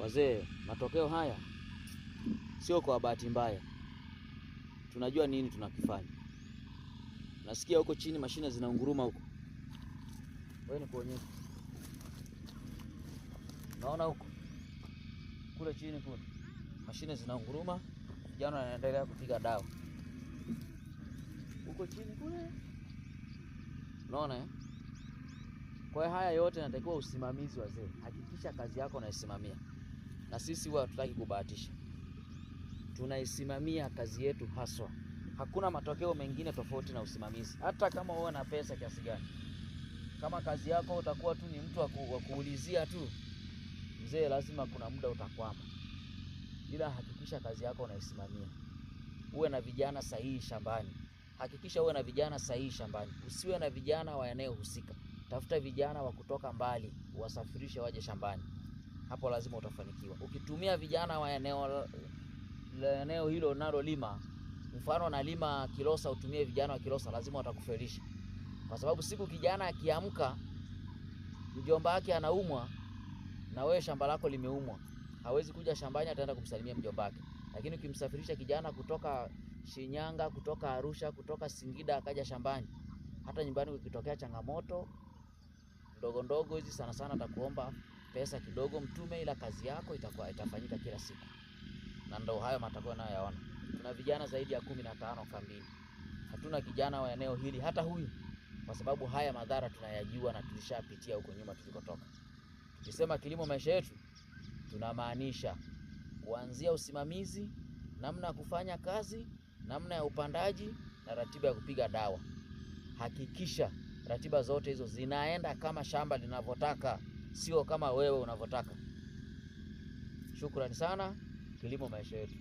Wazee, matokeo haya sio kwa bahati mbaya, tunajua nini tunakifanya. Nasikia huko chini mashine zinaunguruma huko, wewe nikuonyeshe. Naona huko kule chini kule mashine zinaunguruma, vijana wanaendelea kupiga dawa huko chini kule, unaona eh? Kwa hiyo haya yote yanatakiwa usimamizi wazee, hakikisha kazi yako unaisimamia, na sisi huwa hatutaki kubahatisha, tunaisimamia kazi yetu haswa. Hakuna matokeo mengine tofauti na usimamizi. Hata kama wewe una pesa kiasi gani, kama kazi yako utakuwa tu ni mtu wa kuulizia tu, mzee, lazima kuna muda utakwama. Ila hakikisha kazi yako unaisimamia, uwe na vijana sahihi shambani. Hakikisha uwe na vijana sahihi shambani, usiwe na vijana wa eneo husika. Tafuta vijana wa kutoka mbali, uwasafirishe waje shambani. Hapo lazima utafanikiwa. Ukitumia vijana wa eneo hilo unalolima, mfano nalima Kilosa, utumie vijana wa Kilosa, lazima watakufelisha, kwa sababu siku kijana akiamka, mjomba wake anaumwa na wewe shamba lako limeumwa, hawezi kuja shambani, ataenda kumsalimia mjomba wake. Lakini ukimsafirisha kijana kutoka Shinyanga, kutoka Arusha, kutoka Singida akaja shambani, hata nyumbani ukitokea changamoto ndogo ndogo hizi, sana sana atakuomba pesa kidogo mtume, ila kazi yako itakuwa itafanyika kila siku. Na ndo hayo matokeo nayoyaona. Tuna vijana zaidi ya 15 kambini, hatuna kijana wa eneo hili hata huyu, kwa sababu haya madhara tunayajua na tulishapitia huko nyuma tulikotoka. Tukisema kilimo maisha yetu, tunamaanisha kuanzia usimamizi, namna ya kufanya kazi, namna ya upandaji na ratiba ya kupiga dawa. Hakikisha ratiba zote hizo zinaenda kama shamba linavyotaka, sio kama wewe unavyotaka. Shukrani sana. Kilimo maisha yetu.